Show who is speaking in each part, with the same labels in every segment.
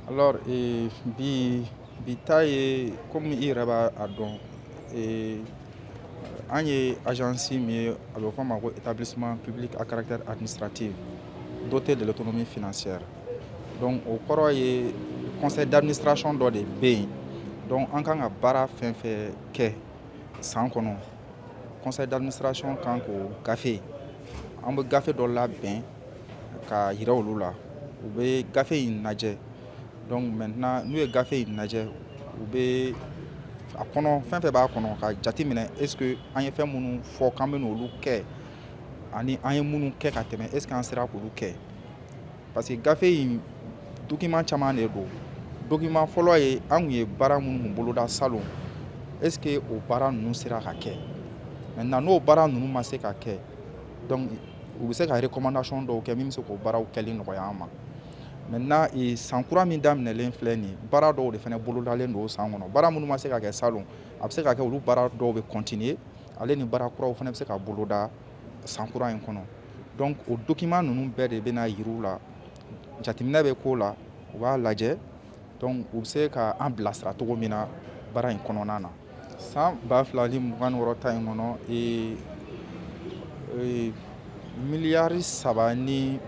Speaker 1: Alors, bi ta ye, komi i yɛrɛ b'a a dɔn, an ye agence min ye, a bɛ fɔ a ma ko établissement public à caractère administratif doté de l'autonomie financière. Donc o kɔrɔ ye conseil d'administration dɔ de bɛ yen. Donc an kan ka baara fɛn fɛn kɛ san kɔnɔ, conseil d'administration kan k'o gafe, an bɛ gafe dɔ labɛn ka yira olu la. U bɛ gafe in lajɛ. Donc maintenant, n'u ye gafe in lajɛ, u bɛ a kɔnɔ, fɛn fɛn b'a kɔnɔ, ka jate minɛ est ce que an ye fɛn minnu fɔ k'an bɛ n'olu kɛ, ani an ye minnu kɛ ka tɛmɛ, est ce que an sera k'olu kɛ? Parce que gafe in, document caman de don. Document fɔlɔ ye, an kun ye baara minnu boloda salon, est ce que o baara ninnu sera ka kɛ? Maintenant, n'o baara ninnu ma se ka kɛ, donc u bɛ se ka recommandation dɔw kɛ min bɛ se k'o baaraw kɛli nɔgɔya an ma. Maintenant, san kura min daminɛlen filɛ nin ye, baara dɔw de fana bolodalen don san kɔnɔ. Baara minnu ma se ka kɛ salon, a bɛ se ka kɛ olu baara dɔw bɛ continuer, ale ni baara kuraw fana bɛ se ka boloda san kura in kɔnɔ. Donc o document ninnu bɛɛ de bɛna yir'u la, jateminɛ bɛ k'o la, u b'a lajɛ. Donc u bɛ se ka an bilasira cogo min na baara in kɔnɔna na. San 2026 ta in kɔnɔ, miliyari 3 ni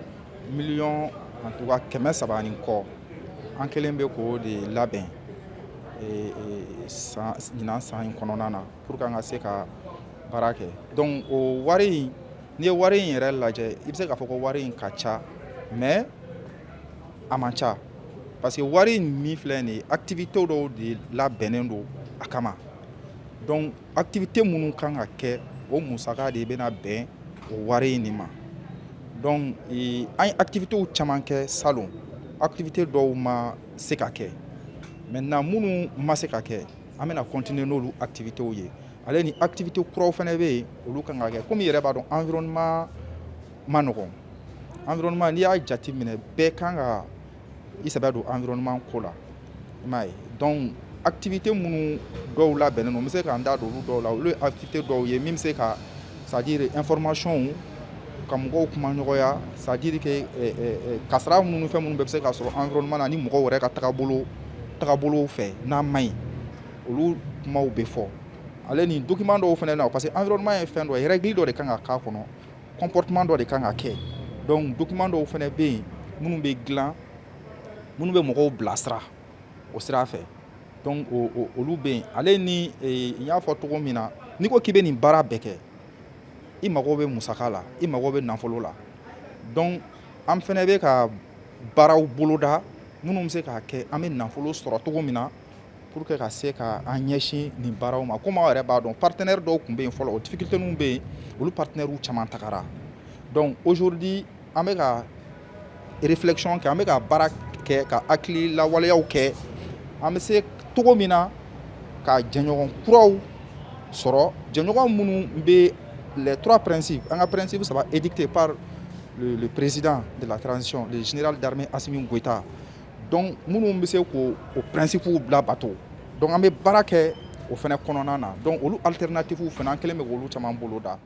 Speaker 1: miliyɔn, en tout cas 300 ni kɔ, an kɛlen bɛ k'o de labɛn san ɲinan san in kɔnɔna na pour que an ka se ka baara kɛ. Donc o wari in, n'i ye wari in yɛrɛ lajɛ, i bɛ se k'a fɔ ko wari in ka ca, mais a man ca, parce que wari in min filɛ nin ye, activité dɔw de labɛnnen don a kama. Donc activité minnu kan ka kɛ, o musaka de bɛna bɛn o wari in nin ma. Donc an ye activités caman kɛ salon, activité dɔw ma se ka kɛ. Maintenant, minnu ma se ka kɛ, an bɛna continuer n'olu activités ye, ale ni activité kuraw fana bɛ yen, olu kan ka kɛ. Komi i yɛrɛ b'a dɔn, environnement ma nɔgɔn. Environnement, n'i y'a jate minɛ, bɛɛ kan ka i sɛbɛ don environnement ko la, i m'a ye. Donc activité minnu dɔw labɛnnen don, n bɛ se ka n da don olu dɔw la. Olu ye activité dɔw ye min bɛ se ka, c'est à dire information, ka mɔgɔw kuma ɲɔgɔnya, c'est à dire que kasara minnu, fɛn minnu bɛɛ bɛ se ka sɔrɔ environnement na ni mɔgɔw yɛrɛ ka tagabolo fɛ n'a man ɲi, olu kumaw bɛ fɔ. Ale ni document dɔw fana na, parce que environnement ye fɛn dɔ ye, règle dɔ de kan ka k'a kɔnɔ, comportement dɔ de kan ka kɛ. Donc document dɔw fana bɛ yen minnu bɛ dilan, minnu bɛ mɔgɔw bilasira o sira fɛ. Donc olu bɛ yen. Ale ni n y'a fɔ cogo min na, n'i ko k'i bɛ nin baara bɛɛ kɛ, i mago bɛ musaka la, i mago bɛ nafolo la. Donc an fana bɛ ka baaraw boloda minnu bɛ se k'a kɛ an bɛ nafolo sɔrɔ cogo min na pour que ka se ka an ɲɛsin nin baaraw ma. Komi aw yɛrɛ b'a dɔn, partenaire dɔw tun bɛ yen fɔlɔ, o difficulté bɛ yen, olu partenaires caman tagara. Donc aujourd'hui, an bɛ ka réflexion kɛ, an bɛ ka baara kɛ, ka hakili lawaleyaw kɛ, an bɛ se cogo min na ka jɛɲɔgɔn kuraw sɔrɔ, jɛɲɔgɔn minnu bɛ les trois principes, an ka principe saba édictés par le président de la transition, le général d'armée Assimi Goïta. Donc minnu bɛ se k'o o principe bila bato. Donc an bɛ baara kɛ o fana kɔnɔna na. Donc olu alternative fana, an kɛlen bɛ k'olu caman boloda.